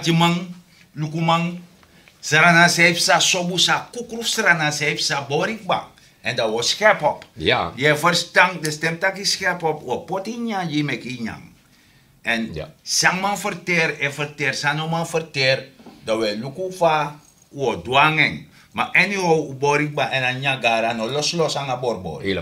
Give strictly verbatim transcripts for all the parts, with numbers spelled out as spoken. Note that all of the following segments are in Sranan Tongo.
Timan, lukuman, srana san e psa sobu, san kukru fu srana san e psa bori kba. Èn dan wi o skepu op. Yu e ferstan, den stem taki skepu op, wi o poti yu nyanyan, yu meki yu nyan. Èn san man ferteri e ferteri, san no man ferteri, dan wi e luku fa wi o du nanga en. Ma anyhow, un bori kba èn a nyanyan gari a no loslos nanga boribori.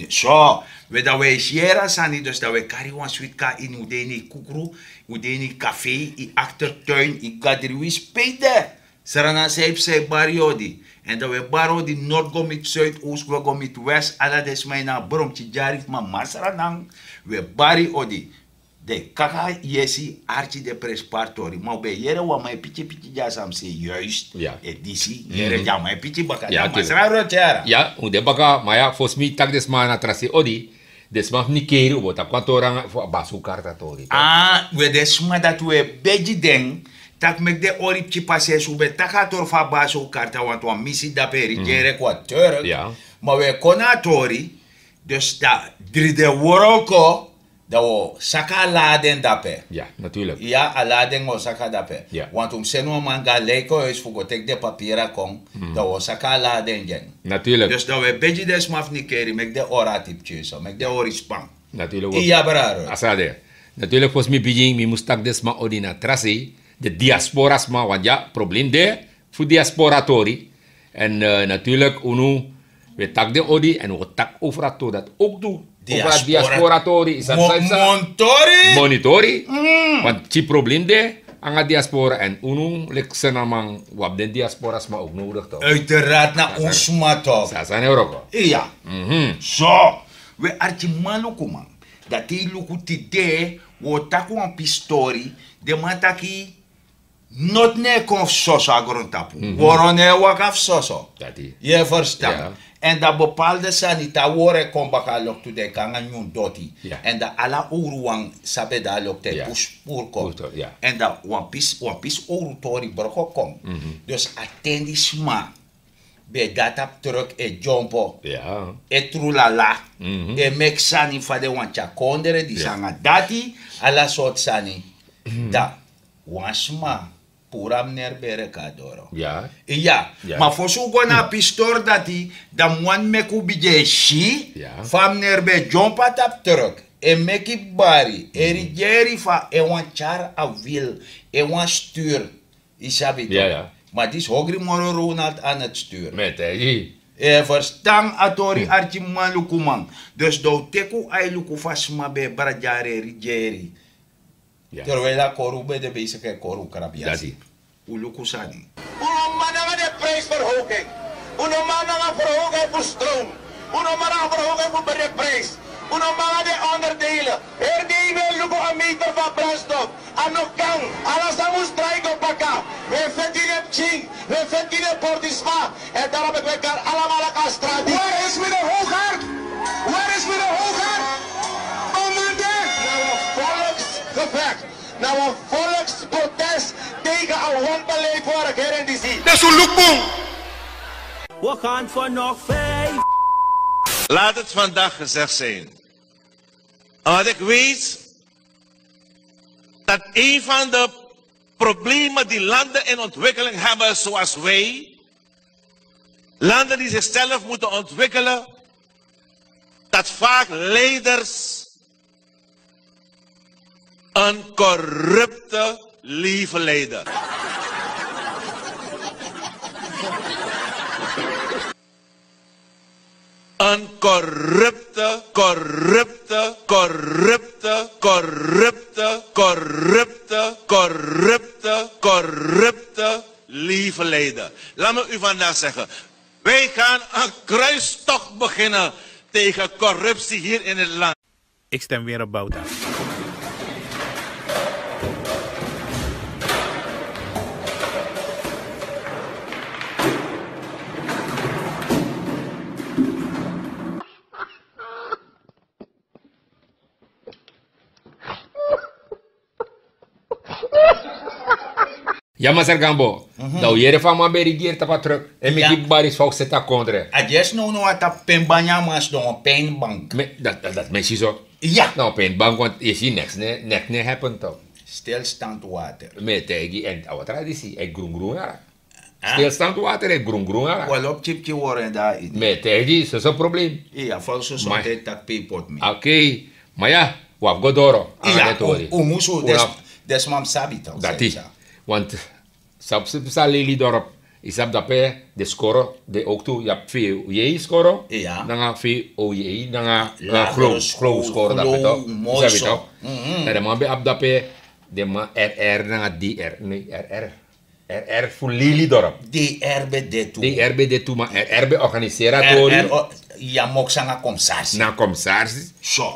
So, we dan wi e si yere a sani, dus dan wi e kari wan switi kon na ini, un de ini yu kukru, un de ini yu kafei, yu aktertuin, yu gadriwisi, pe yu de. Srana san e psa e bari yu odi. Èn dan wi e bari odi, nord go miti suid, oost go miti west, ala den sma ini a bromtyi dyari fu mama Sranan. Wi e bari odi. Den kaka yesi arki den prenspari tori, ma un ben yere wan man e piki piki dya san mi sei, juist. E disi yere dya man e piki baka dya masra roti yara. Ya, un de baka, ma ya, fosi mi taki den sma na tra sei odi, den sma fu Nikeri, un bo taki wan tori nanga fu a Basukarta tori. We den sma dati un e begi den, taki meki den hori pikin pasensi, un ben taki a tori fu a Basukarta, want wan misi dape, e rigeri enke wan Turk. Ma un e kon na a tori, dus dan dri den wroko, dan wi o saka a laden dape. Ya, a laden o saka dape. Want un mus seni wan man go na Leikohuis fu go teki den papira kon, dan wi o saka a laden gi en. Dus dan wi e begi den sma fu Nikeri, meki den hori a tiptyi so, meki den hori span. Iya brada. A sa de. Natuurlik, fosi mi bigin, mi mus taki den sma odi na tra sei, den diaspora sma, want ya, problem de fu diaspora tori. Èn natuurlik, unu, wi e taki den odi, èn wi o taki over a tori dati ook tu. Over a diaspora tori, yu sabi san yu sa. Monitori. Want a problem de nanga diaspora, èn unu leki Sranaman, wi abi den diaspora sma ook nodig, toch? Uiteraard, na un sma, toch? Sa sani wroko. Iya. So, we arkiman, lukuman, dati yu luku tide, wi o taki wan pisi tori, den man taki, noti no e kon fu soso na grontapu. Woro no e waka fu soso. Yu e ferstan? Èn dan bepaalde sani, te a woro e kon baka na loktu, dan e kon nanga nyun doti. Èn dan ala owru wan san ben de na loktu e pusu puru kon. Èn dan wan pisi, wan pisi owru tori broko kon. Dus a ten di sma ben de na tapu truk e dyompo, e trulala, e meki sani fa den wani tyari kondre, disi nanga dati, ala sortu sani. Dan wan sma puru a meneer Bereka doro. Iya, ma fosi un go na a pisi tori dati, dan mi wani meki un bigin e si fa a meneer ben e dyompo na tapu truk, e meki bari, e rigeri fa en wani tyari a wil, en wani sturu. Yu sabi toch? Ma disi hogri moro Ronald an het sturu. Yu e ferstan a tori, arkiman, lukuman. Dus dan un teki un ai luku fa sma ben e bradyari e rigeri. Terwijl a kori un ben de bezig e kori un krabi yasi. Un luku sani. Un no man nanga den prijsverhoging. Un no man nanga verhoging fu stroom. Un no man nanga verhoging fu brekprijs. Un no man nanga den onderdelen. Heri dei wi e luku a meter fu a brandstof. A no kan. Ala sani mus drai go baka. Wi e feti gi den pikin, wi e feti gi den portisma. En daarom meki wi e kari alamala kon na strati. Waar is meneer Hoogaard? Waar is meneer Hoogaard? Commandant! Na wan volksgevecht, na wan volksprotest tegen a wanbeleid van regering disi. Dus un luku bun. We gaan voor nog vijf. Laat het vandaag gezegd zijn. Omdat ik weet dat een van de problemen die landen in ontwikkeling hebben, zoals wij, landen die zichzelf moeten ontwikkelen, dat vaak leiders een corrupte leven leiden. Een corrupte, corrupte, corrupte, corrupte, corrupte, corrupte, corrupte leven leiden. Laat me u vandaag zeggen, wij gaan een kruistocht beginnen tegen corruptie hier in het land. Ik stem weer op Bouta. Ya, Master Gambo. Dan un yere fa a man ben e rigeri tapu a truk. En meki bari so un seti a kondre. A dyesi now now a tapu penbank a man sidon, wan pijnbank. Dati mi e si so. Ya. Na wan pijnbank, want yu e si neks no e happen toch. Stilstand water. Mi e taigi en a water a disi e grungrun yara. Stilstand water e grungrun yara. Walo pikin pikin woro en da ini. Mi e taigi soso problem. Iya fal soso te tak pei pot mi. Ok. Ma ya, wi abi go doro. Iya. Un musu. Desmam sabi tok dati. Want sabi sabi sa lili dorop. Yu sabi dape de skoro de ook tu yu abi fi yei skoro. Nanga fi oyei nanga grow grow skoro dape tok. Yu sabi tok. Dan den man ben abi dape den man rr nanga dr nee rr rr fu lili dorop. Dr ben de tu. Dr ben de tu ma rr ben organiseri a tori. Ya moksi nanga komisarsi. Nanga komisarsi.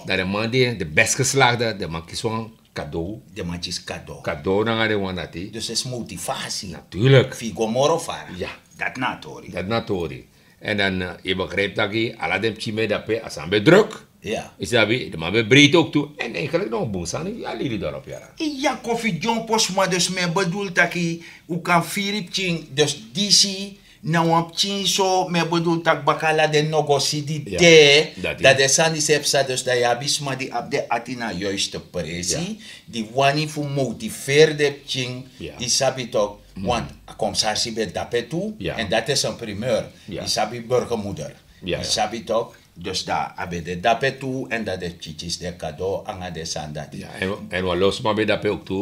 Dan den man di de best geslagde den man kisi wan kado. Den man kisi kado. Kado nanga den wan dati dus is motivasi. Natuurlik. Fu yu go moro fara. Ya. Dati na a tori. Dati na a tori. En dan yu begrijp taki ala den pikin mi e dape a sani ben druk. Yu sabi den man ben breiti ook tu. En eigenlik na wan bun sani yu a lili dorop yara. Ya kofi dyompo sma dus mi e bedul taki un kan firi pikin dus disi na wan pikin so mi e bedul taki baka ala den nogosi di de. Dan den sani disi e psa dus dan yu abi sma di abi den ati na a yuiste presi di wani fu motiveri den pikin. Yu sabi tok. Want a komisarsi ben dape tu. En dati is en primeur. Yu sabi burgermoeder. Yu sabi tok. Dus dan a ben de dape tu en dan den pikin kisi den kado nanga den sani dati. En wan lo sma ben dape ook tu.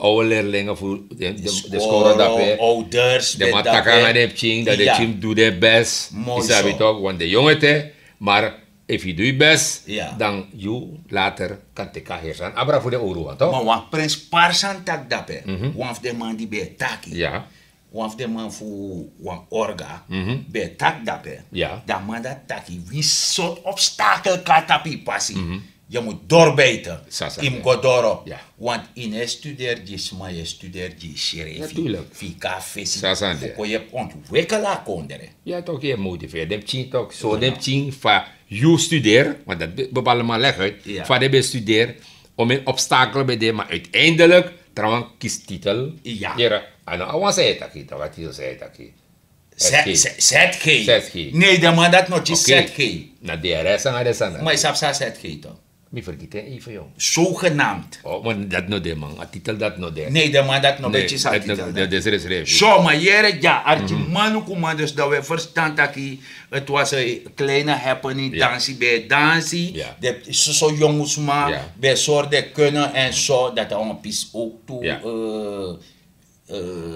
Oude lerlinge fu den skoro dape. Ouders den man taki nanga den pikin dan den pikin du den best. Yu sabi tok want den yong ete. Maar efu yu du yu best dan yu later kan teki a heri sani abra fu den owru wan tok. Ma wan prinspari sani taki dape. Wan fu den man di ben e taki wan fu den man fu wan orga ben e taki dape. Dan a man dati taki winsi sortu obstakel kon na tapu yu pasi, yu mus doro beite. Yu mus go doro. Want yu no e studeri gi sma yu e studeri gi yu srefi. Fu yu kon na fesi fu kon yu e ontwikeli a kondre. Ya tok yu e motiveri den pikin tok so den pikin fa yu studeri want dati ben bepalde man legi uit fa den ben studeri. Omeni obstakel ben de ma uiteindelik trawan kisi titel. Yere a no a wan san yu e taki tok a titel san yu e taki. Zg. Zg. Nee den man dati no kisi zg. Na drs nanga den sani dati. Ma yu sabi san a zg tok? Mi fergiti en even yong. Sogenamd. Ma dati no de man a titel dati no de. Nee den man dati no ben kisi a titel dati. So ma yere dya arkimanlukuman dus dan wi e ferstan taki het was en kleine happening dansi ben e dansi. Den soso yongu sma ben e sori den kunnen en so dati a wan pisi ook tu.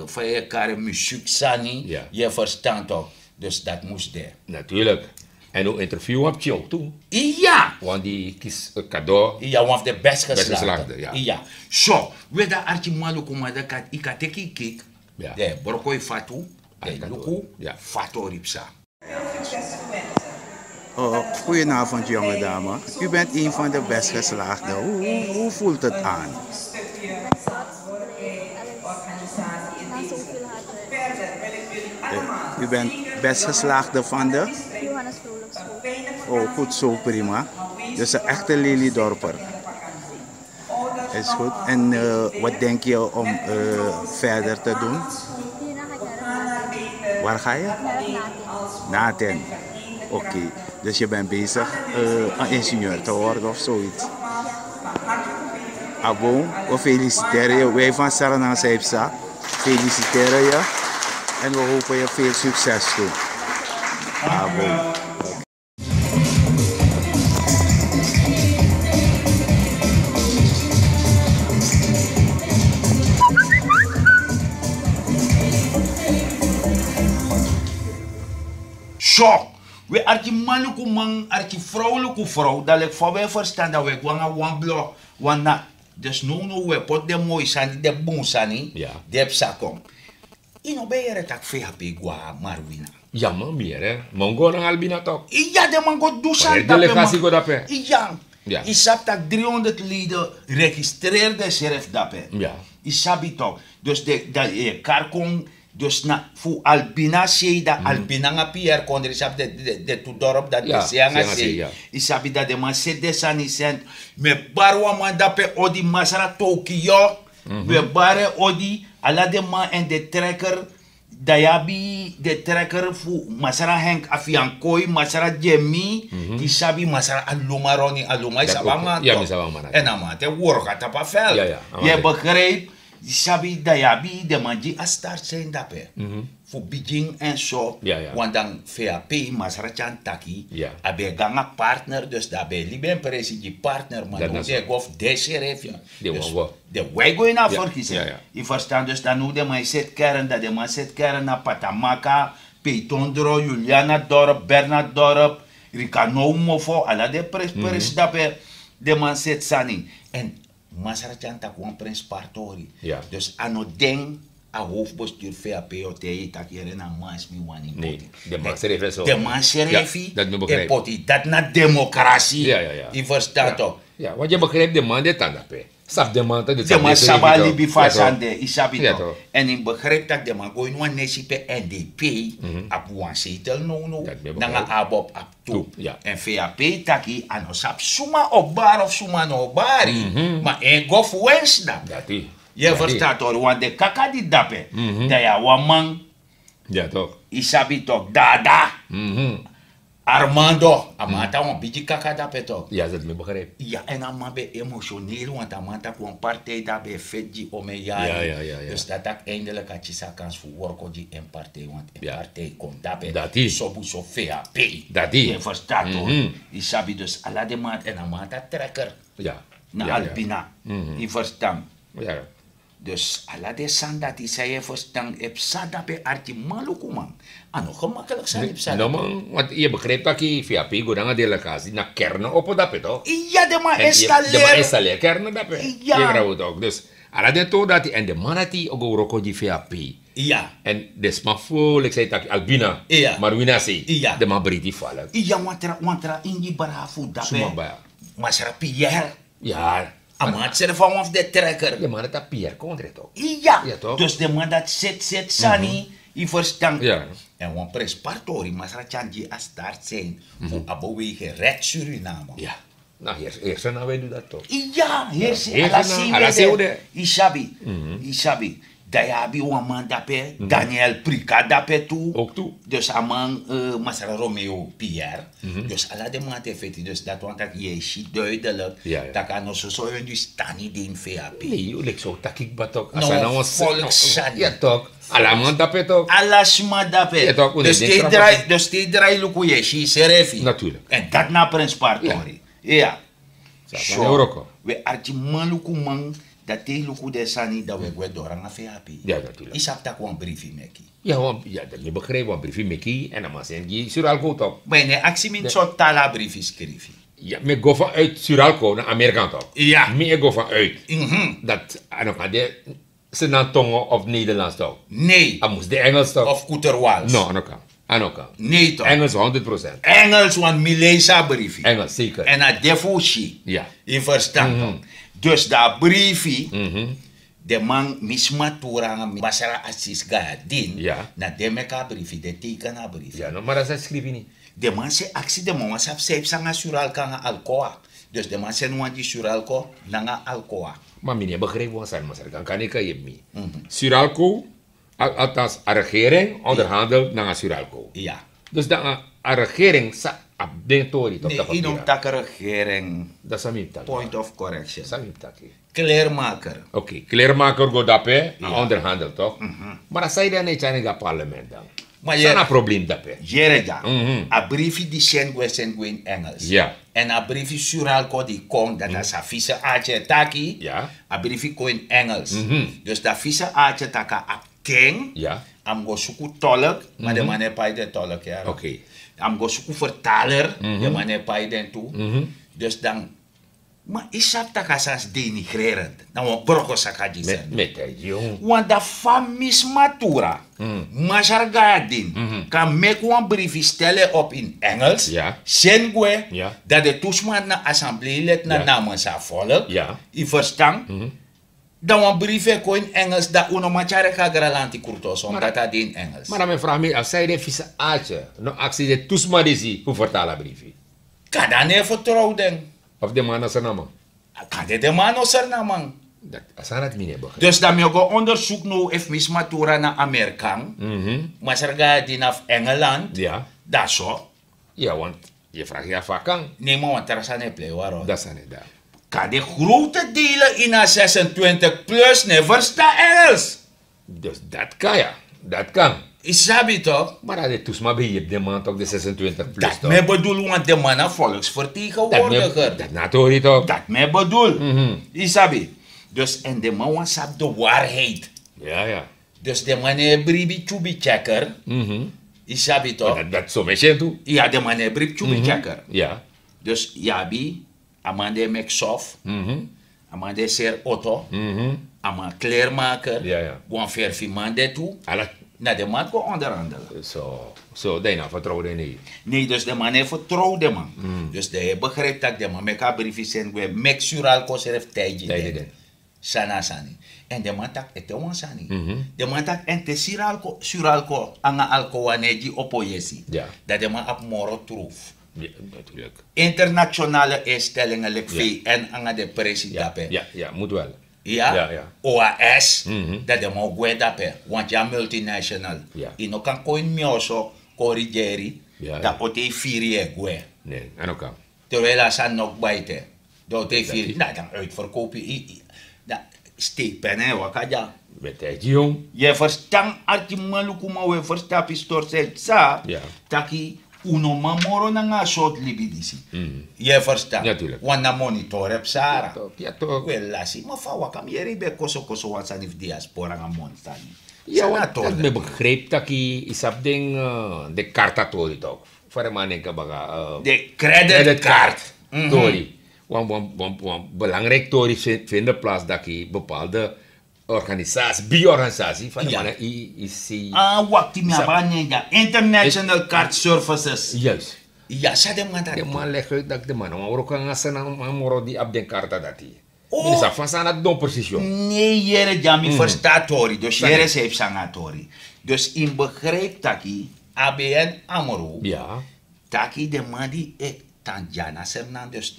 Fa yu e kari muziek sani yu e ferstan tok. Dus dati mus de. Natuurlik. En un interview wan pikin ook tu. Iya. Wan di kisi kado. Iya wan fu de best geslagde. So we dan arkimanlukuman dan kan yu kan teki yu kik. Dan yu broko yu fatu dan yu luku fa tori psa. Goedenavond, jonge dame. U bent een van de best geslaagde. Hoe, hoe, hoe voelt het aan? Eh, u bent best geslaagde van de? Johannes Vrolijk School. Oh, goed zo, prima. Dus een echte Lelydorper. Is goed. En eh, wat denk je om eh, verder te doen? Hierna ga ik naar het Latin. Waar ga je? Naar het Latin. Natin. Oké. Dus je bent bezig eh, een ingenieur te worden of zoiets. Abon, we feliciteren je. Wij van Saranan Saipsa feliciteren je. En we hopen je veel succes toe. Abon. So, we arki manluku man, arki vrouwluku vrouw, dan leki fa we ferstan dan we go nanga wan blok, wan nat. Dus now now we poti den moi sani, den bun sani, den psa kon. Yu no ben yere tak' fu yu hapi go na Marwina? Ya man, mi yere. Man go nanga Albina tok. Iya, den man go du sani dape. Yu sabi tak' dri honderd leden registreri densrefi dape. Yu sabi tok. Dus den, dan yu e kari kon, dus na fu Albina sei, dan Albina nanga Pierre Kondre, yu sabi den, den tu dorp dati, den sei nanga sei. Yu sabi dan den man seti den sani senti. Mi e bari wan man dape odi, Masra Tokio. Mi e bari en odi, ala den man èn den trekker. Dan yu abi den trekker fu masra Henk Afiankoi, masra Jemmy, yu sabi masra Aluma, Ronnie Aluma, yu sabi a man. Èn a man ten work a tapu a veld. Yu e begrijp? Yu sabi dan yu abi den man gi a start sein dape fu bigin èn so. Want dan vap, masra Tyan taki, a ben e go nanga partner, dus dan a ben e libi en presi gi partner, ma now den e go fu den srefi. Dus den wai go ini a verkiezing. Yu verstan? Dus dan now den man e seti kern, dan den man seti kern na Patamaka, Peitondro, Juliana Dorp, Bernard Dorp, Rikanow, Mofo, ala den presi presi dape den man seti sani. Èn masra Tyan taki wan prenspartori. Dus a no den a hoofdbestuur vap o taigi yu taki yere na a man si mi wani poti. Den man srefi e poti. Dati na demokrasi. Yu verstan tok? Want yu e begrijp den man di e tan dape, sabi den man tok, den man sabi a libi fu a sani de, yu sabi tok? Èn yu begrijp tak' den man go ini wan nesi pe N D P abi wan zetel nownow, nanga ABOP abi tu. Èn vap taki a no sabi suma o bari of suma no o bari, ma en go fu wensi dape. Yu e verstan tori? Want den kaka di dape, dan yu a wan man, yu sabi tok, dada Armando, a man tan wan bigi kaka dape tok. Ya, èn a man ben emosioneel, want a man taki wan partij dape e feti gi omen yari. Dus dati taki eindelijk a kisi a kans fu worko gi en partij, want en partij kon dape. Sobu so vap. Yu e verstan tok? Yu sabi, dus ala den man, èn a man tan trekker na Albina. Yu verstan? Dus ala den sani dati san yu e ferstan, e psa dape, arkimanlukuman. A no gemakkelijk sani psa dape. No man, want yu e begrijp taki vap go nanga delegasi na kern opo dape tok? Iya, den man installeer kern dape. Iya, grawo tok. Dus ala den tori dati, èn den man dati o go wroko gi vap. Iya. Èn den sma fu, leki san yu taki, Albina, Marwina sei, den man breiti falen. Iya, wan tra, wan tra ingi brafu dape. Masra Pierre. Ya. A man srefi a wan fu den trekker. Den man dati a Pierre Kondre tok? Iya. Dus den man dati seti seti sani, yu ferstan? Èn wan prenspartori, masra Tyan gi a start sein fu a beweging Red Suriname. Ya. Na heerser na wi e du dati tok? Iya, heerser, ala sei wi de. Yu sabi, yu sabi. Dan yu abi wan man dape, Daniel Prika dape tu. Dus a man, masra Romeo Pierre. Dus ala den man dati e feti, dus dati wani taki yu e si duidelijk tak' a no soso Hindustani de ini vap. Nei, yu leki san o taki kba tok, a sani na wan volkssani. Ya tok. Ala man dape tok. Ala sma dape. Dus te yu drai, dus te yu drai luku yu e si yusrefi. Natuurlijk. Èn dati na a prenspartori. Ya. So, wi e arkimanlukuman, dan te yu luku den sani, dan wi e gwe doro nanga vap. Yu sabi tak' wan briefi meki. Ya, wan, ya, dan mi begrijp, wan briefi meki èn a man seni gi Suralco tok? Ma yu no e aksi mi sortu taal a briefi skrifi. Ya, mi e go vanuit Suralco na Amerika tok? Ya. Mi e go vanuit. Dat a no kan de Sranan tongo of Nederlands tok? Nei. A mus de Engels tok? Of Kuterwals? No, a no kan. A no kan. Nei tok. Engels honderd procent. Engels, want mi leisi a briefi. Engels, zeker. Èn a de fu un si. Ya. Yu ferstan tok? Dus dan a briefi, den man, mi sma Tura nanga mi masra Asis Gayadin, na den meki a briefi, den teiken a briefi. Ya, no, ma dan san skrifi ini? Den man seni, aksi den man wan sabi san yu psa nanga Suralco nanga Alcoa. Dus den man seni wan gi Suralco nanga Alcoa. Ma mi no e begrijp wan sani, masra Gankanika, yepi mi. Suralco, al, althans, a regering onderhandelt nanga Suralco. Ya. Dus dan a, a regering sa abi den tori tok? Nei, yu no mus taki regering. Dan san mi mus taki? Point of correction. San mi mus taki? Kleermaker. Oké, Kleermaker go dape, a onderhandel tok? Ma dan san yu de na yu tyari en go na parlement dan? Ma san na a problem dape? Yere dya. A briefi di seni gwe, seni gwe ini Engels. Ya. Èn a briefi Suralco di kon, dati a san Vise Aatje e taki. Ya. A briefi kon ini Engels. Dus dan Vise Aatje taki a abi ten. Ya. A mus go suku tolk, ma den man no e pai den tolk, ya. Oké. A mus go suku vertaler, den man no e pai den tu. Dus dan Ma yu sabi tak' a sani denigrerend, na wan broko saka gi sani. Met, met, eh, jong. Want dan fa mi sma Tura, Masra Gayadin, kan meki wan briefi, stel en op in Engels, seni gwe, dan den tu sma na assembleelid na namens a volk, yu ferstan? Dan wan briefi e kon in Engels, dan un no man tyari en kon na Granlanti Kurtoso, omdat a de in Engels. Ma dan mi e vraag mi, a san ede Vise Aatje no aksi den tu sma disi fu fertali a briefi? Kande a no e fertrow den. Of den man no Sranan man? Kande den man no Sranan man. Dat a sani dat mi ne begrijp. Dus dan mi o go onderzoek no efu mi sma tura na Amerikan, masra ga dina fu Engeland. Dan so. Ya want ye fragi a fakan. Ne man wan tra sani e plei waro. Dat sani dan. Kan de grote delen in a zesentwintig plus ne versta Engels. Dus dat kan ya. Dat kan. Isabi toch? Maar dat de toesma behip de man toch de zesentwintig plus. Dat me bedoel want de man na volksvertegenwoordiger. Dat na tori toch? Dat me bedoel. Isabi. Dus en de man wan sap de waarheid. Ja ja. Dus de man e bribi chubi checker. Isabi toch? Dat so me sien tu. Ya de man e bribi chubi checker. Ya. Dus yabi a man de meki sof. A man de seri oto. A man klermaker. Wan ferfi man de tu. Na de man go onderhandel. So so dan yu na vertrouwde nei. Nei dus de man e vertrouwde man. Dus de e begrijp tak de man meki a brifi seni gwe meki suralko srefi taigi den. Sani a sani. En den man taki ete wan sani. Den man taki en te suralko suralko anga alko wan ne gi opo yesi. Dan den man abi moro trufu. Internationale instelingen leki vn anga den presi dape. Ya ya mutu wel. Ya. O a s. Dan den man o gwe dape want ya multinational. Yu no kan kon ini mi oso korigeri. Dan ote yu firi yu e gwe. Ne a no kan. Terwijl a sani no kbaite. Dan o te firi na dan uitverkopi. Na steekpen en waka dya. Yu e ferstan arkiman lukuman wi e ferstan pistor seti sa taki un no man moro nanga a sortu libi disi. Yu e ferstan? Wan na monitor e psara. Wi e lasi ma fa waka mi yere yu ben kosokoso wan sani fu diaspora nanga moni sani. San na tori? Mi e begrijp taki yu sabi den karta tori tok. Fa den man denki baka. Den credit card tori. Wan wan wan wan belangrijk tori findi plas daki bepaalde organisasi bi organisasi fa den man na isi. Wakti mi abi a nen dya international card services. Yes. Ya san den man dati den man legi uit daki den man na wan wroko nanga san na man moro di abi den karta dati. Mi sa fa san na don presisi. Ne yere dya mi ferstan a tori dus yere san yu psa nanga a tori. Dus yu mus begrijp taki abn amro taki den man di e tan dya na sernan dus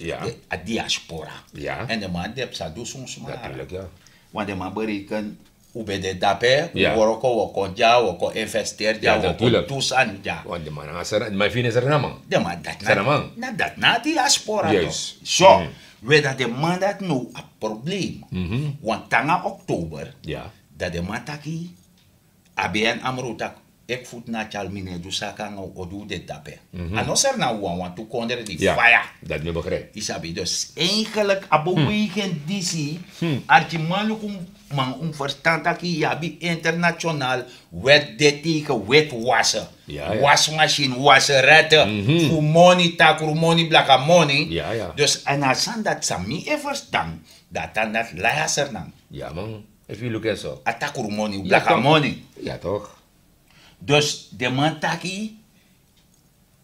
a diaspora. Èn den man di e psa du sonsma na. Want den man bereken un ben de dape un wroko un o kon dya un o kon investeri dya un o kon du sani dya. Want den man nanga sernan man e fini sernan man. Den man dati na dati na a diaspora. So we dati den man dati now abi probleem. Want te nanga oktober dati den man taki abn amro taki eki futu na a tyari mi no e du saka nanga un o du un de dape. A no seri na un wanwan tu kondre di faya. Dati mi e begrijp. Yu sabi dus eigenlik a beweging disi arkiman luku man un ferstan taki yu abi international wet de teken weti wase. Wasmasini waserete fu moni takru moni blaka moni. Dus èn a sani dati san mi e ferstan dati a dati lai a sernan. Ya man. Efu yu luku en so a takru moni blaka moni. Ya tok. Dus den man taki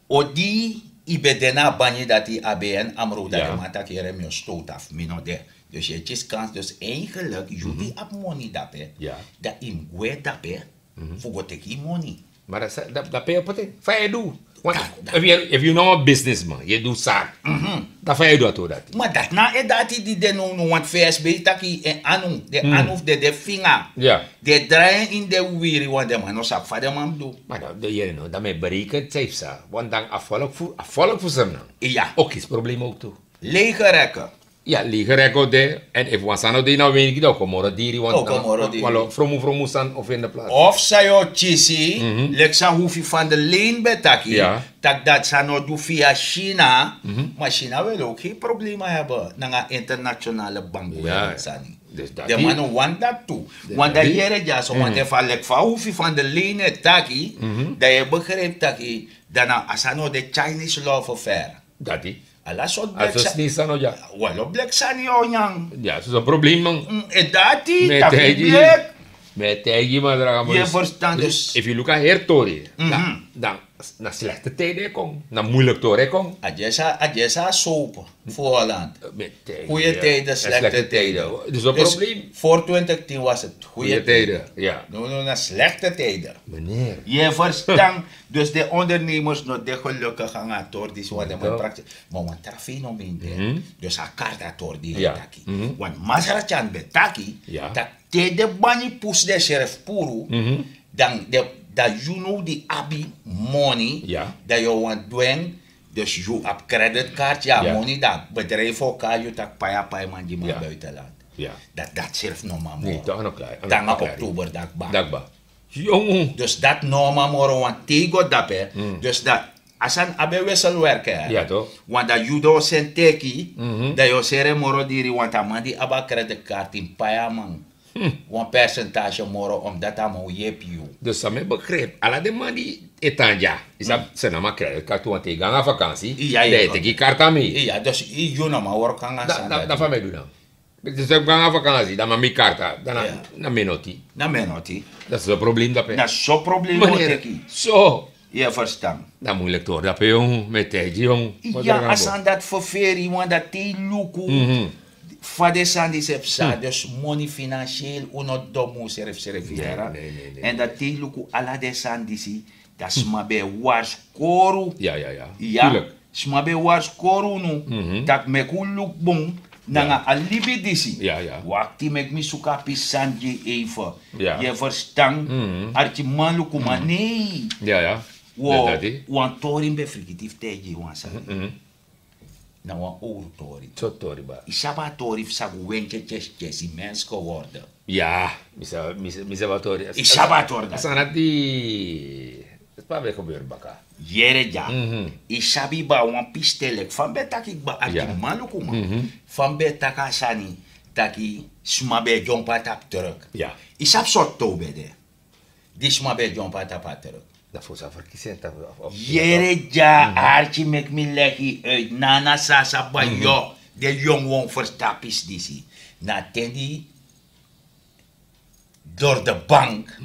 odi yu ben de na a banyi dati abn amro dati den man taki yere mi o stowtu afu mi no de. Dus yu e kisi kans dus eigenlik yu di abi moni dape dan yu mus gwe dape fu go teki yu moni. Ma dan pe yu o poti en fa yu e du? Efu yu no wan businessman yu e du sani dan fa yu e du a tori dati? Ma dati na a edati di de nownow want fsb taki en anu den anu fu den de finga. Den e drai en ini den wiwiri want den man no sabi fa den man mus du. Ma dan den yere no dan mi e bereiken san yu psa want dan a volk fu a volk fu sernan o kisi problema owktu. Legereke. Ya legereke o de. Èn efu wan sani o de ini a weniki dan o kon moro diri want dan wan lo fromu fromu sani o fende plasi. Of san yu o kisi leki san hufi van de leen ben taki tak' dati sani o du via china. Ma china wil ook geen problema hebben nanga internationale bank sani. Den man no wani dati tu. Want dan yere dyaso want efu a leki fa hufi van de leen e taki dan yu e begrijp taki dan na a sani o de chinese law verver. Dati ala sortu bleki sani. Walo bleki sani yu o nyan. Ya soso problem man. E dati taki bleki. Mi e taigi yu man draga man. Yu e ferstan dus efu yu luku a heri tori dan Na slechte tijden e kon, na moeilijk tori e kon. A dyesi a soap fu Holland. Goede tijden, slechte tijden. Dus voor twintig tien was het goede tijden. No, no, na slechte tijden. Meneer, je verstan. Dus de ondernemers no de gelukkig anga a tori disi wan de man praktiek. Maar wan tra fenomeen de. Dus a karta tori di taki. Want masra tyan ben taki, tak te de bani pus de serf puru, dan de, dan yu no di abi moni, dan yu wan dwen. Dus yu abi creditcard, ya moni, dan bedrijf o kari yu tak pai a paiman di man buitenland. Dat dat serf no man moro. Dan a oktober dakba. Dus dat no man moro wan tego dape. Dus dat a sani a ben wissel werken. Want dan yu do senteki, dan yu sere moro diri want a man di abi a creditcard in pai a man wan percentage moro omdat a man o yepi yu. Dus san mi e begrijp, ala den man di e tan dya, yu sabi, san na man creditcard tu want te yu go nanga vakansi, dan yu e teki karta mi. Iya, dus yu no man work nanga san dan fa mi e du dan? Dus te yu go nanga vakansi dan man mi karta dan na mi noti. Na mi noti. Dan so problem dape. Na so problem o teki. So. Yu e verstan? Dan moeilijk tori dape yon, mi e taigi yon. Iya, a sani dati ferferi wan dati te yu luku fa den sani disi e psa. Dus moni financieel un no don mus srefsrefi yara. En dati te yu luku ala den sani disi, dan sma ben e warskoru. Ya, ya, ya. Sma ben e warskoru unu tak' meki un luku bun nanga a libi disi. Wakti meki mi suku a pisi sani gi yu eife. Yu e verstan? Arkimanlukuman, nei. Wan tori mi ben frigiti fu taigi yu wan sani. Na wan owru tori. Yu sabi a tori fu sagu wentye tyesi tyesi mens geworde? Ya, mi sabi a tori. Yu sabi a tori dati? A sani dati, spa ben gebeur baka. Yere dya. Yu sabi ba wan pisten leki fa mi ben taki kba, arkimanlukuman, fa mi ben taki a sani, taki sma ben e dyompo na tapu truk. Yu sabi sortu te un ben de di sma ben e dyompo na tapu a truk? Dan fu sa ferkisi en tapu. Yere dya, arki meki mi legi uit, nana sasa bayo. Den yongu wan ferstapu isi disi. Na a ten di dori de bank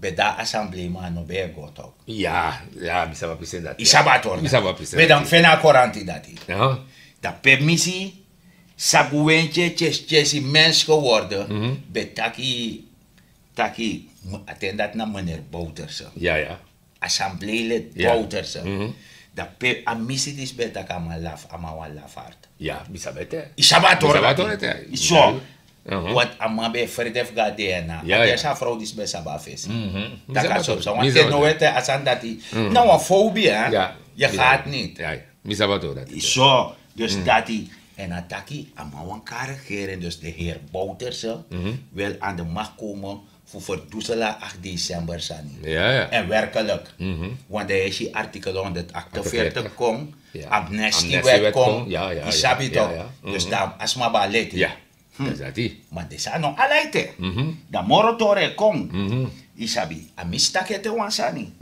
ben de a assembleeman, a no ben e go tok. Ya, ya, mi sabi a pisten dati. Yu sabi a tori dati? Mi sabi a pisten dati. We dan fu en na a koranti dati. Dan pe mi si sagu wentye tyesi tyesi mens geworde ben taki, taki a ten dati na meneer Bouterse. Assembleelid Bouterse. Dan pe a misi disi ben taki a man lafu, a man wan lafu arti. Ya, mi sabi ete. Yu sabi a tori dati? Yu so. Want a man ben e frede fu go na dna. A den sa frow disi ben sabi a fesi. Taki a so so want te no wete a sani dati na wan fobia. Yu gati niti. Mi sabi a tori dati. Yu so. Dus dati, en a taki a man wan kan regeren, dus de heer Bouterse wil aan de macht komen fu ferdoesel a acht december sani. En werkelijk, want dan yu e si artikel honderdachtenveertig kon, amnestiewet kon. Yu sabi tok? Dus dan a sma ben a leti. Ma den sani no ala ete. Dan moro tori e kon. Yu sabi, a misi taki ete wan sani.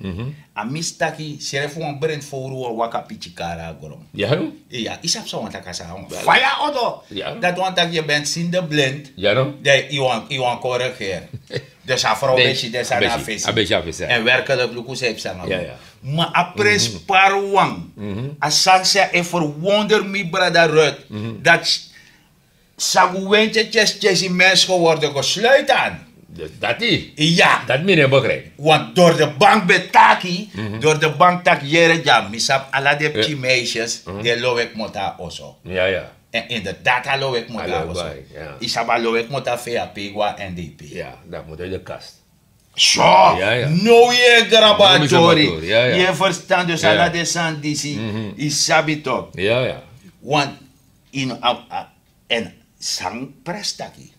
A misi taki srefi wan brentfowru wan waka piki kari na gron. Iya, yu sabi san wani taki a sani, wan faya odo. Dati wani taki yu ben sinde blind. Dan yu wani korigeri. Dus a frow ben si den sani na fesi. En werkelijk luku san yu psa nanga mi. Ma a prenspari wan, a sani san e ferwonder mi brada Ruth, dati sagu wentye tyesi tyesi mens geworde gesluit an. Dati? Iya. Dati mi no e begrijp. Want dori de bank ben taki, dori de bank taki yere dya, mi sabi ala den pikin meisjes di e lowe kmoto na oso. En inderdaad a lowe kmoto na oso. Yu sabi a lowe kmoto na vap go na n d p. So now yu e graba a tori. Yu e ferstan? Dus ala den sani disi, yu sabi tok? Want yu no abi a, èn san pres taki,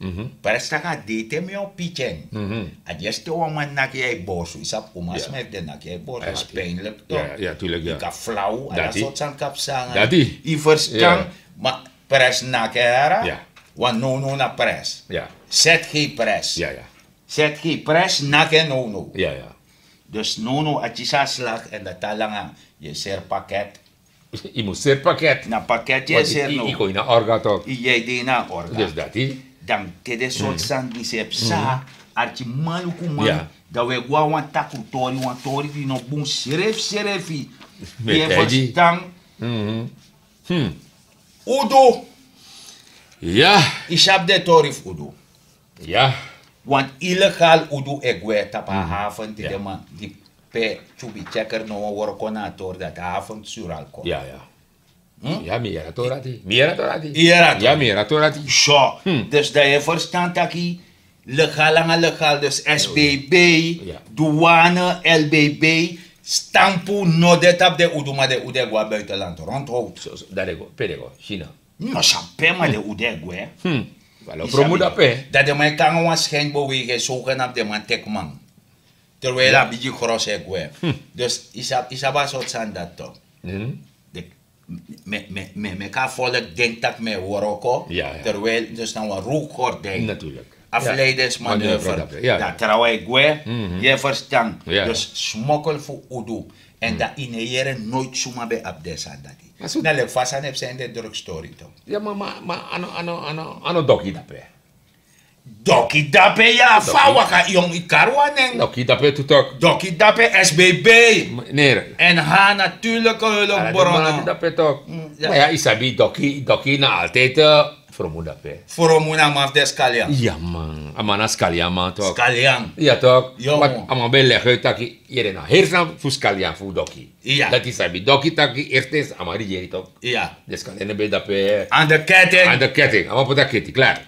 pres taki a dei te mi o piki en. A dyesi te wan man naki yu a yu borsu, yu sabi, umasma efu den naki yu a yu borsu, a si pijnlik tok. Yu kan flaw, ala sortu sani kan psa nanga yu. Yu ferstan? Ma pres naki en yara. Wan nownow na pres. Set gen pres. Set gen pres naki en nownow. Dus nownow a kisi a slag èn dati a langa, yu e seri paket. Yu mus seri paket. Na paket yu e seri now. Yu kon ini a orga tok. Yu e de ini a orga. Dus dati, dan te den sortu sani disi e psa, arkimanlukuman, dan wi e go na wan takru tori, wan tori di no bun srefsrefi. Yu e ferstan? Udu. Ya. Yu sabi den tori fu udu? Ya. Want illegaal udu e gwe tapu a haven di den man di pe tyubi checker no wan wroko na a tori dati a haven suralko. Ya, ya. Ya, mi yere a tori dati. Mi yere a tori dati. Ya, mi yere a tori dati. So, dus dan yu e ferstan taki legal nanga legal, dus S B B, douane, L B B, stampu no de tapu den udu, ma den udu e go na buitenland rondhout. Dati e go, pe den e go? China. No sabi pe, ma den udu e gwe. Yu sabi, dan den man e kon nanga wan schijnbeweging, zogenaamd den man teki man. Terwijl a bigi gros e gwe. Dus yu sabi, yu sabi a sortu sani dati toch. Mi e meki a volk denki tak' mi e wroko. Terwijl dus na wan rookgordijn. Afleidingsmanoeuvre. Dan trawan e gwe. Yu e ferstan? Dus smokkel fu udu. Èn dan yu no e yere noiti suma ben abi den sani dati. Na leki fa a sani e psa ini den drugstori toch. Ya, ma, ma, ma a no, a no, a no, a no doki dape. Doki dape, ya, fa a waka, yongu, yu kari wan nen. Doki dape tu tok. Doki dape, S B B. Nere. En ha natuurlijke hulpbronnen. Ala den man dape tok. Ma ya, yu sabi, doki, doki na altijd, eh, fromu dape. Fromu na man fu den skalyan. Ya man, a man na skalyan man tok. Skalyan. Ya tok. Want a man ben leg uit taki, yere na heri sani fu skalyan fu doki. Dati yu sabi, doki taki, eerste is a man regeri tok. Den skalyan no ben dape. Aan de ketting. Aan de ketting, a man poti a ketting, klaar.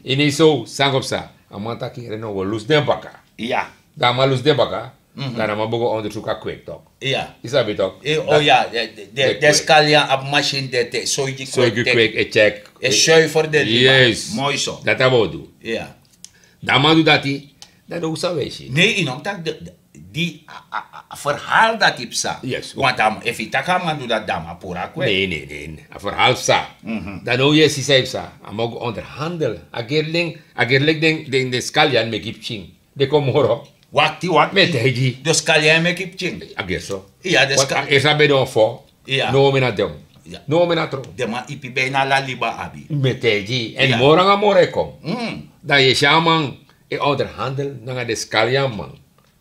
Ini so, sani go psa, a man taki, yere no, wi o lusu den baka. Dan a man lusu den baka, dan a man bo go ondersuku a kwek tok. Yu sabi tok. O ya, den skalyan abi machine, den e teki, soigi kwek, e check, e zuiver den liba. Moi so. Dati a bo du. Dan a man du dati, dan den usa wi e si. Nee, yu no mus taki di a, a, a, a verhaal dati psa. Want efu yu taki a man du dati, dan a man puru a kwek. Nee, nee, nee, nee. A verhaal psa. Dan now yu e si san e psa. A man go onderhandel. A gerling, a gerling den, den, den skalyan meki pikin. Den kon moro. Wakti, wakti. Mi e taigi yu. Den skalyan e meki pikin. A gerso. Ya, den skalyan. A gerso ben de wan fo. No, mi na den. No, mi na tron. Den man ipi ben na ala liba abi. Mi e taigi yu. Èn moro nanga moro e kon. Dan yu e si a man e onderhandel nanga den skalyan man.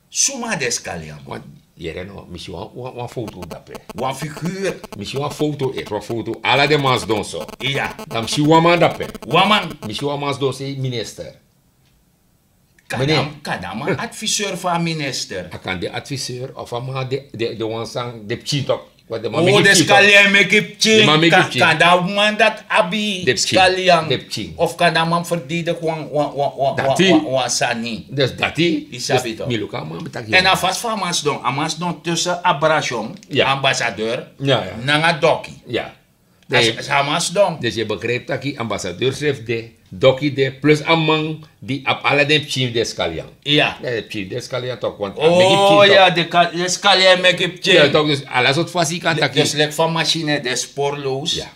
Suma den skalyan man? Yere no, mi si wan, wan, wan foto dape. Wan figuur. Mi si wan foto, e, wan foto. Ala den man sidon so. Ya. Dan mi si wan man dape. Wan man. Mi si wan man sidon sei minister. Kan a man adviseur fu a minister? A kan de adviseur of a man de, de, de wan san de pikin tok. Want den man meki pikin. Skalyan e meki pikin. Kan a man dati abi skalyan? Of kan a man verdedig wan, wan, wan, wan, wan sani? Dus dati. Yu sabi tok. Mi luku a man, mi taki. Èn a fasi fa a man sidon, a man sidon tussen Abraham, ambassadeur, nanga doki. Ya. A man sidon. Dus yu e begrijp taki ambassadeur srefi de, doki de, plus a man di abi ala den pikin fu den skalyan. Ya. Den pikin fu den skalyan tok, want a meki pikin tok. Ya, den skalyan e meki pikin. Ya tok, dus ala sortu fasi yu kan taki. Dus leki fa machine de spoorloos. Ya.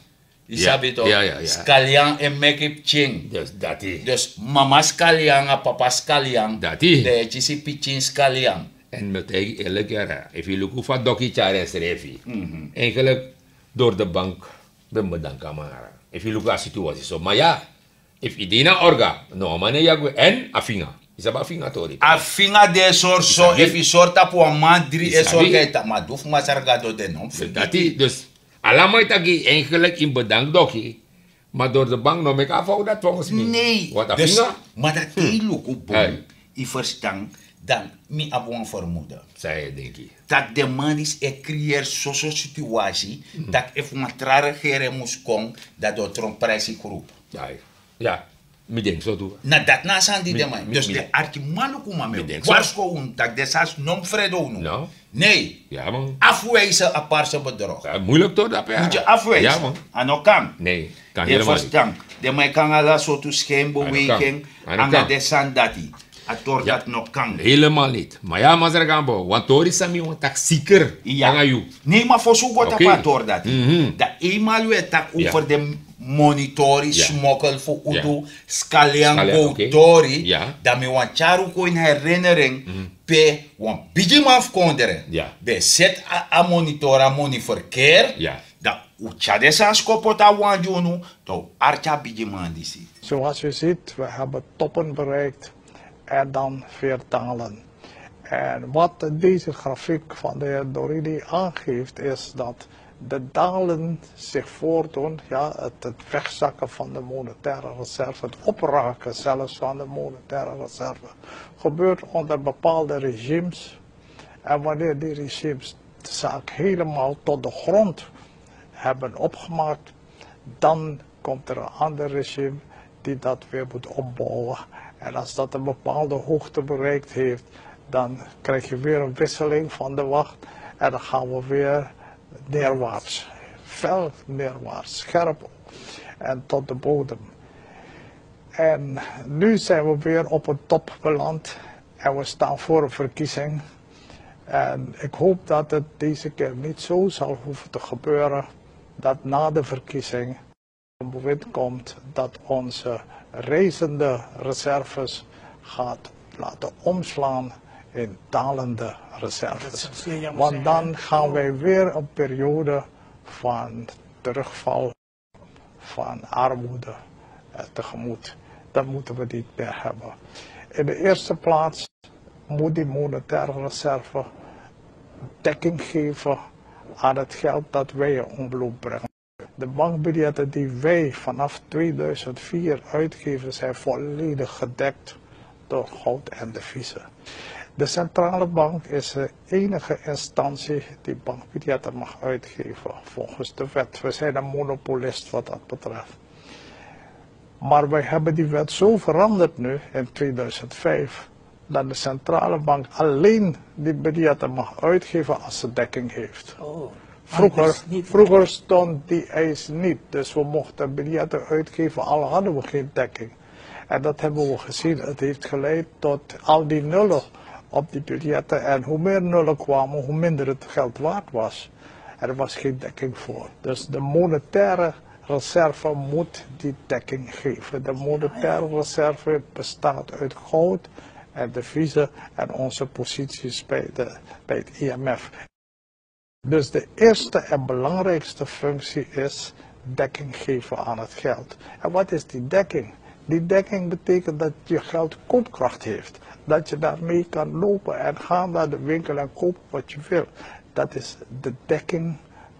Yu sabi tok. Ya, ya, ya. Skalyan e meki pikin. Dus dati. Dus mama skalyan, a papa skalyan. Dati. Den e kisi pikin skalyan. Èn mi o taigi yu eerlijk, yara, efu yu luku fa doki tyari ensrefi. Eigenlijk, door de bank, ben bedank a man, yara. Efu yu luku a situasi so. Ma ya, efu yu de ini a orga, no, a man no e gwe, èn a finga. Yu sabi a finga tori. A finga de sori so, efu yu sori tapu wan man dri e sori, ma a du fu Masra Gado de no. Dati, dus, ala man e taki, eigenlijk yu mus bedank doki. Ma door de bank no meki a fout dati volgens mi. Nee. Want a finga. Ma dati te yu luku bun, yu ferstan, dan mi abi wan vermoeden. San yu e denki? Taki den man disi e creëer soso situasi, taki efu wan tra regering mus kon, dan den o tron pressiegroep. Ya, mi denki so tu. Na dati na a sani di den man. Dus den arkimanlukuman, mi e warsko unu, taki den sani no mus frede unu. Nee. Afwijzen apartse bedrog. Moeilijk toch, dape. Moet je afwijzen. A no kan. Nee, kan helemaal niet. Yu e ferstan? Den man e kon nanga ala sortu schijnbeweging nanga den sani dati. A tori dati no kan. Helemaal niet. Ma ya, Masra Gambo, wan tori san mi wani taki zeker nanga yu. Nee, ma fosi un go tapu a tori dati. Dan eenmaal wi e taki over den monitori, smokkel fu udu, skalyan go tori, dan mi wani tyari un kon ini herinnering pe wan bigiman fu kondre ben seti a, a monitor a moni verkeer. Dan un tyari den sani siko poti a wan gi unu, dan un arki a bigiman disi. Zoals u ziet, we hebben toppen bereikt. en dan weer dalen. En wat deze grafiek van de heer Dorini aangeeft, is dat de dalen zich voordoen, ja, het, het wegzakken van de monetaire reserve, het opraken zelfs van de monetaire reserve, gebeurt onder bepaalde regimes. En wanneer die regimes de zaak helemaal tot de grond hebben opgemaakt, dan komt er een ander regime die dat weer moet opbouwen. En als dat een bepaalde hoogte bereikt heeft, dan krijg je weer een wisseling van de wacht. En dan gaan we weer neerwaarts, fel neerwaarts, scherp en tot de bodem. En nu zijn we weer op een top beland en we staan voor een verkiezing. En ik hoop dat het deze keer niet zo zal hoeven te gebeuren dat na de verkiezing een bewind komt dat onze reizende reserves gaat laten omslaan in dalende reserves. Want dan gaan wij weer een periode van terugval, van armoede, eh, tegemoet. Dat moeten we niet meer hebben. In de eerste plaats moet die monetaire reserve dekking geven aan het geld dat wij in omloop brengen. De bankbiljetten die wij vanaf tweeduizend vier uitgeven, zijn volledig gedekt door goud en deviezen. De centrale bank is de enige instantie die bankbiljetten mag uitgeven volgens de wet. We zijn een monopolist wat dat betreft. Maar wij hebben die wet zo veranderd nu in tweeduizend vijf, dat de centrale bank alleen die biljetten mag uitgeven als ze dekking heeft. Vroeger, vroeger stond die eis niet, dus we mochten biljetten uitgeven, al hadden we geen dekking. En dat hebben we gezien. Het heeft geleid tot al die nullen op die biljetten. En hoe meer nullen kwamen, hoe minder het geld waard was. Er was geen dekking voor. Dus de monetaire reserve moet die dekking geven. De monetaire reserve bestaat uit goud en deviezen en onze posities bij de, bij het I M F. Dus de eerste en belangrijkste functie is dekking geven aan het geld. En wat is die dekking? Die dekking betekent dat je geld koopkracht heeft. Dat je daarmee kan lopen en gaan naar de winkel en kopen wat je wil. Dat is de dekking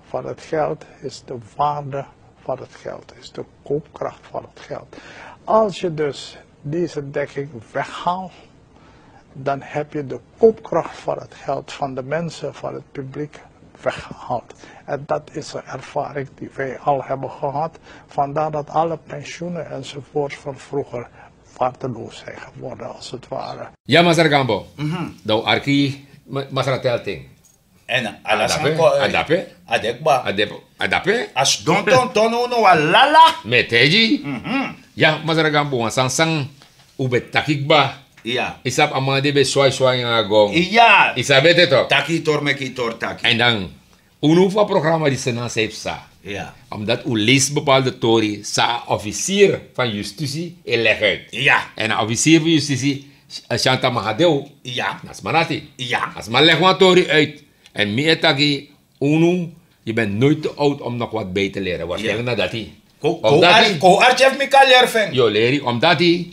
van het geld, is de waarde van het geld, is de koopkracht van het geld. Als je dus deze dekking weghaalt, dan heb je de koopkracht van het geld van de mensen, van het publiek weggehaald. En dat is een ervaring die wij al hebben gehad. Vandaar dat alle pensioenen enzovoorts van vroeger waardeloos zijn geworden, als het ware. Ya, Masra Gambo. Dan wi arki ma-, Masra Telting. En ala san kon, eh, a dape. A dekba. A dape. A sidon tonton no wan lala. Mi e taigi. Ya, Masra Gambo, wan sani san un ben taki kba. Ya. Yu sabi a man di ben swai swai nanga gon. Ya. Yu sabi ete tok. Taki yu tori meki yu tori taki. En dan, unu fu a programa disi na san yu psa. Ya. Omdat un leisi bepaalde tori san a officier van justitie e leg uit. Ya. En a officier van justitie, eh, Shanta Mahadeo. Ya. Na sma dati. Ya. A sma leg wan tori uit. En mi e taki, unu, yu ben nooit te oud om nog wat bij te leren. Waarschijnlijk na dati. Omdat yu kon arki efu mi kan leri fu en. Yu o leri, omdat yu,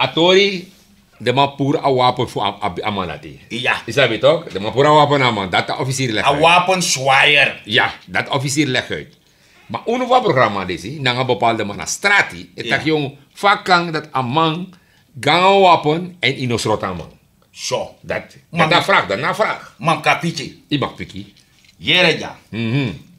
a tori, den man puru a wapen fu a, a, a man dati. Ya. Yu sabi tok, den man puru a wapen na a man, dati a officier leg uit. A wapenzwaaier. Ya, dati a officier leg uit. Ma unu fu a programa disi, nanga bepaalde man na strati, e taki yu fa kan dati a man go nanga wapen en yu no sroto a man. So. Dati, dati na vraag, dati na vraag. Ma mi kan piki. Yu mag piki. Yere dya.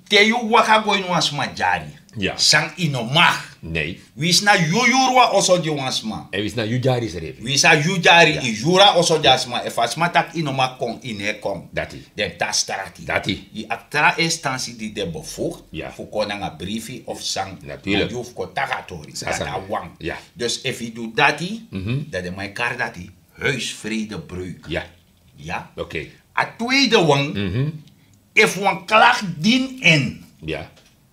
Te yu waka go ini wan sma dyari. Ya. San yu no mag. Nee. Winsi na yu yuru wan oso gi wan sma. En winsi na yu dyari srefi. Winsi na yu dyari, yu yuru a oso gi a sma. Efu a sma taki yu no mag kon, yu no e kon. Dati. Den tan strati. Dati. Yu abi tra instansi di de bevoegd fu kon nanga brifi of san. Natuurlijk. Yu fu kon taki a tori. Dati na wan. Ya. Dus efu yu du dati, dan den man e kari dati huisvredebreuk. Ya. Ya. Oké. A tweede wan, efu wan klacht dien in. Ya.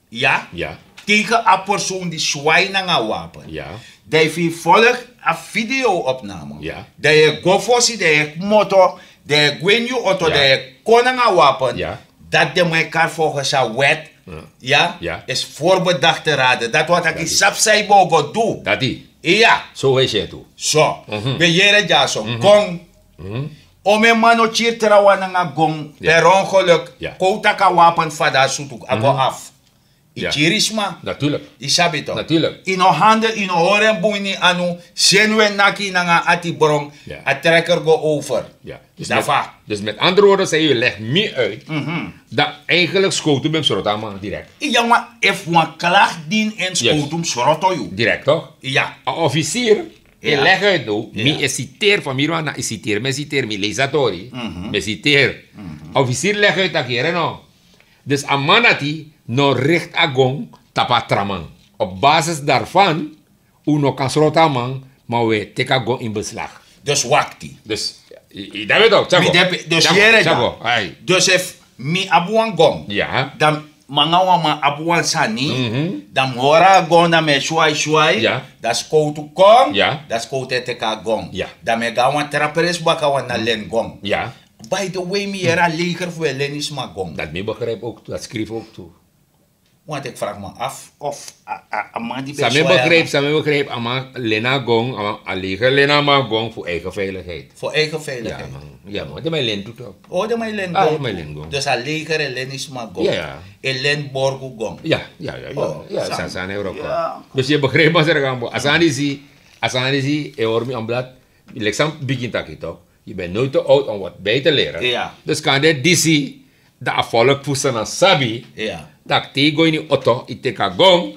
Ya. Ya. Tegen a persoon di swai nanga wapen. Ya. Dan yu fu yu volg a video-opname. Ya. Dan yu e go fosi, dan yu e kmoto, dan yu e gwe ini yu oto, dan yu e kon nanga wapen. Ya. Dati den man e kari volgens a wet. Ya. Ya. Is voorbedachte raden. Dati wani taki yu sabi san yu bo go du. Dati. Iya. So we si en tu. So we yere dyaso gon. Omen man no kiri trawan nanga gon. Per ongeluk. Kon un taki a wapen fadasi sutu a go afu. Yu kiri sma. Yu sabi tok'? Yu no handel, yu no hori en bun ini anu. Seni we naki nanga ati bron. A trekker go over. Dus met andere woorden zei je leg mi uit dat eigenlijk skotu ben sroto a man direkt. Iya, ma efu wan klak din en skotu sroto yu direkt, toch? Iya. A officier e leg uit no mi e citeer van mi rwan na e citeer mi e citeer mi lees a tori. Mi e citeer. A officier leg uit taki here no. Dus a man dati no richt a gon tapu a tra man. Op basis daarvan un no kan sroto a man, ma un e teki a gon in beslag. Dus wakti. Dus yu dati we tok'? Dus yere dati. Dus efu mi abi wan gon, dan mi nanga wan man abi wan sani, dan mi hori a gon dan mi e swai swai, dan skotu kon, dan skotu e teki a gon. Dan mi e go na wan tra presi baka wan na len gon. By the way mi yere a leger fu e leni sma gon. Dati mi begrijp ook tu, dati skrifi ook tu. Want ik vraag me af of a man di ben swai a man. San mi begrijp, san mi begrijp a man leni a gon, a leger leni a man gon fu eigen veiligheid. Fu eigen veiligheid. Ya man, den man e leni tu tok'? O, den man e leni gon. Dus a leger e leni sma gon. E leni borgu gon. Ya, ya, ya. San san e wroko. Dus yu e begrijp masra gambo a sani disi, a sani disi e hori mi an blad. Leki san mi bigin taki tok'? Yu ben noiti out om wat bij te leren. Dus kande disi dan a volk fu sena sabi tak' te yu go ini oto yu teki a gon,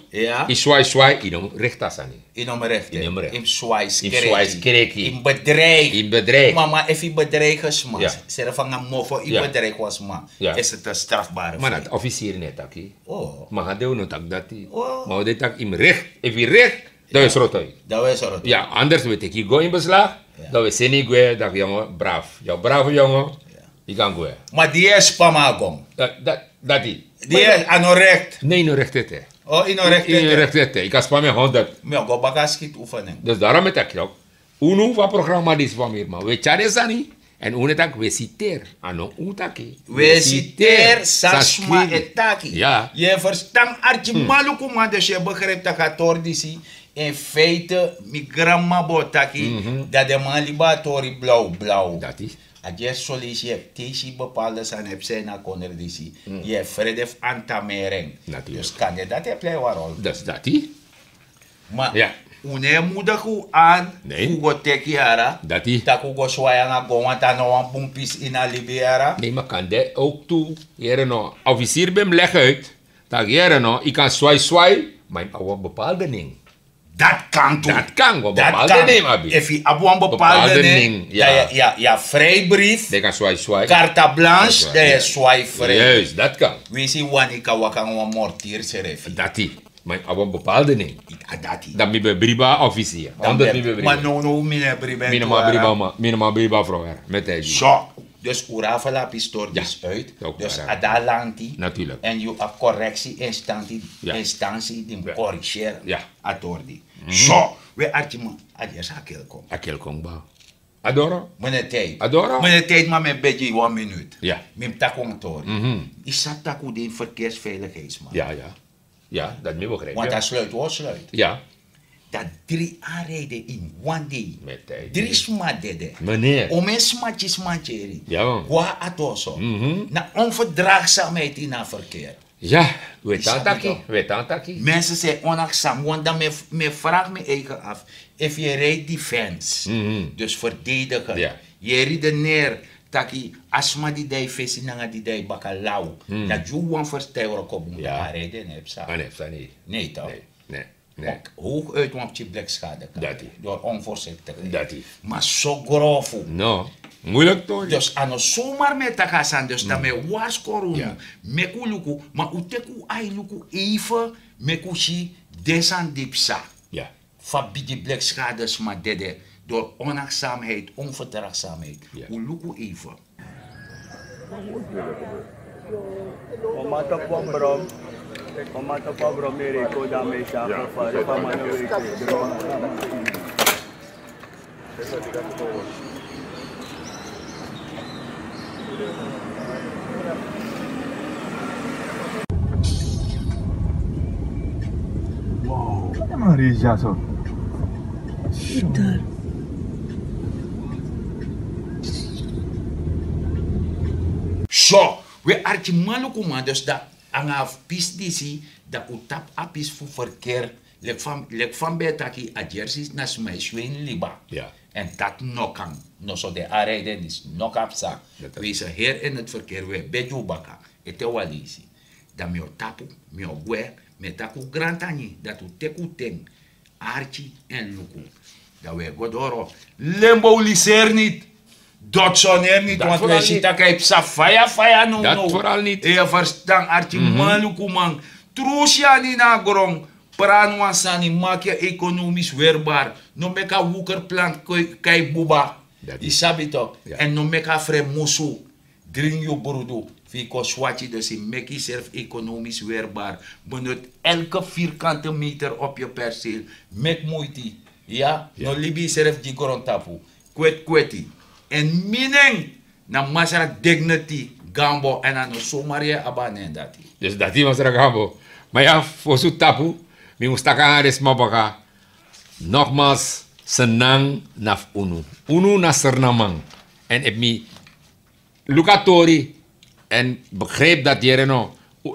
yu swai swai, yu no mus rikti a sani. Yu no mus rikti. Yu mus swai skreki. Yu mus bedreigi. Mama efu yu bedreigi sma srefi nanga mofo yu bedreigi wan sma, isi te strafbare. Ma na dati officier no e taki. Ma a de un no taki dati. Ma un de taki yu mus rikti, efu yu rikti dan wi sroto yu. Dan wi sroto yu. Ya, anders wi teki yu go in beslag. Dan wi seni yu gwe, dan yu yongo braf, yu braf yongo. Yu kan gwe. Ma di yu e span man a gon? Dati. Di yu e a no rekt? Ne yu no rekt ete. O yu no rekt ete. Yu kan span man a honderd. Mi o go baka skit oefening. Dus darom e taki tok', unu fu a programma disi famiri man wi e tyari den sani. Èn un e taki wi e siteri. A no un taki. Wi e siteri san sma e taki. Yu e ferstan? Arkiman lukuman dus yu e begripi tak' a tori disi in feite mi granmama bo taki, dati den man libi a tori blawblaw. A dyesi soleisi yu e tesi bepalde sani e psa ini a kondre disi. Yu e frede fu antameri en. Dus kande dati e plei wan rol. Dus dati. Ma un no e mudigi un an fu go teki yara, tak' un go swai nanga gon wantu a no wan bun pisi ini a libi yara. Ne ma kande owk tu. Yere no, a ofisiri ben mus legi uit tak' yere no yu kan swai swai, ma yu mus abi wan bepalde nen. Dati kan tu. Dati kan wan bepalde nen yu mus abi. Efu yu abi wan bepalde nen, dan yu abi frijbrifi, dan yu kan swai swai, karta blanche, dan yu e swai fri. Dati kan. Winsi yu wani yu kan waka nanga wan mortiri srefi. Dati. Ma yu abi wan bepalde nen. A dati. Dan mi ben bribi a officier. Dan dati mi ben bribi. Ma nownow mi no e bribi en tu. Mi no man bribi a man, mi no man bribi a frower. Mi e taigi yu. So, dus un rafa lapi stori disi uit. Dus a de a lanti. Natuurlik. Èn yu abi koreksi instansi, instansi di mus korigeri a tori di. So we arkiman, a dyesi a kelkon. A kelkon ba. A doro. Mene tijdi. A doro. Mene tijdi ma mi e begi yu wan minutu. Mi mus taki wan tori. Yu sabi tak' un de ini verkeersveiligheidsman. Ya ya. Ya, dati mi begrijpi. Want a sluit wan sluit. Ya. Dati dri anride ini wan dei. Dri sma dede. Meneer. Omen sma kisi mankeri. Ya man. Go na a tori so. Na onverdraagzaamheid ini a verkeer. Ya. We tan taki. We tan taki. Mensen zijn onachtzaam want dan mi e fragi mi eigen afu, efu yu e ride defense, dus verdedigen, yu e redeneri taki a sma di de na yu fesi nanga di de na yu baka law, na gi un wan fersi tan yu wroko bun. A ride no e psa. Ne tok'? Hooguit wan pikin blikskade kan dati. Dori onvoorzichtigheid. Dati. Ma so grofu. No. Moeilik tori. Dus a no somar mi e taki a sani dus dan mi e warskori unu. Meki un luku ma un teki un ai luku eive. Meki un si den sani di psa. Fa bigi blikskade sma dede dori onachtzaamheid, onverdraagzaamheid. Un luku eive. Mama tapu wan bron. Mama tapu wan bron mi e rei kon dan mi e si a fafari fa man no weki. Wow. Wat een man reis dyaso. So, we arkimanlukuman, dus dan nanga a pisi disi, dan un tapu a pisi fu ferker. Leki fa mi ben e taki, a gersi na sma e swe ini liba. Èn dati no kan. No so den a ride en disi no kan psa. We isi heri ini ferker, we begi un baka ete wan leisi. Dan mi o tapu, mi o gwe, mi e taki un grantangi dati un teki un ten, arki èn luku. Dan un e go doro. Lembo un liseri niti. Doti soneri niti, want un e si tak' a e psa faya faya nownow. Yu e ferstan, arkimanlukuman? Tru syani na a gron. Prani wan sani, maki en ekonomis werbar. No meki a wukerplant kai buba. Yu sabi tok'? Èn no meki a fremusu dringi yu brudu fu yu kon swaki. Dus yu meki yusrefi ekonomis werbar. Benut elke vierkante meter op yu perseel. Meki muiti. Ya, no libi yusrefi gi grontapu. Kweti kweti. Èn mi nen na Masra Dignity Gambo, èn a no somari yu e abi a nen dati. Dus dati Masra Gambo. Ma ya, fosi un tapu, mi mus taki nanga den sma baka. Nogmaals, Sranan na fu unu. Unu na Sranaman. Èn efu mi luku a tori èn begrijpi dati, yere no,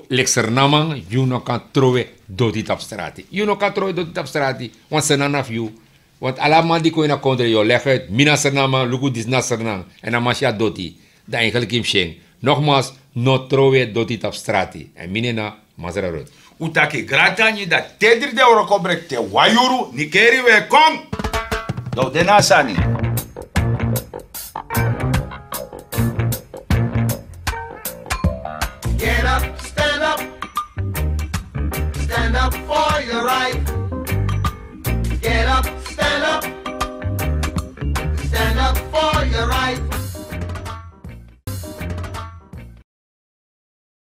leki Sranaman, yu no kan trowe doti tapu strati. Yu no kan trowe doti tapu strati. Want Sranan na fu yu. Want ala man di kon ini a kondre, yu o legi uit, mi na Sranaman, luku disi na Sranan. Èn a man si a doti, dan eigenlijk yu mus si en. Nogmaals, no trowe doti tapu strati. Èn mi nen na Masra Ruth. Un taki grantangi dati te dri den wroko breki te wan yuru, Nikeri, we kon. Dan un de na a sani. Get up, stand up. Stand up for your right. Get up, stand up. Stand up for your right.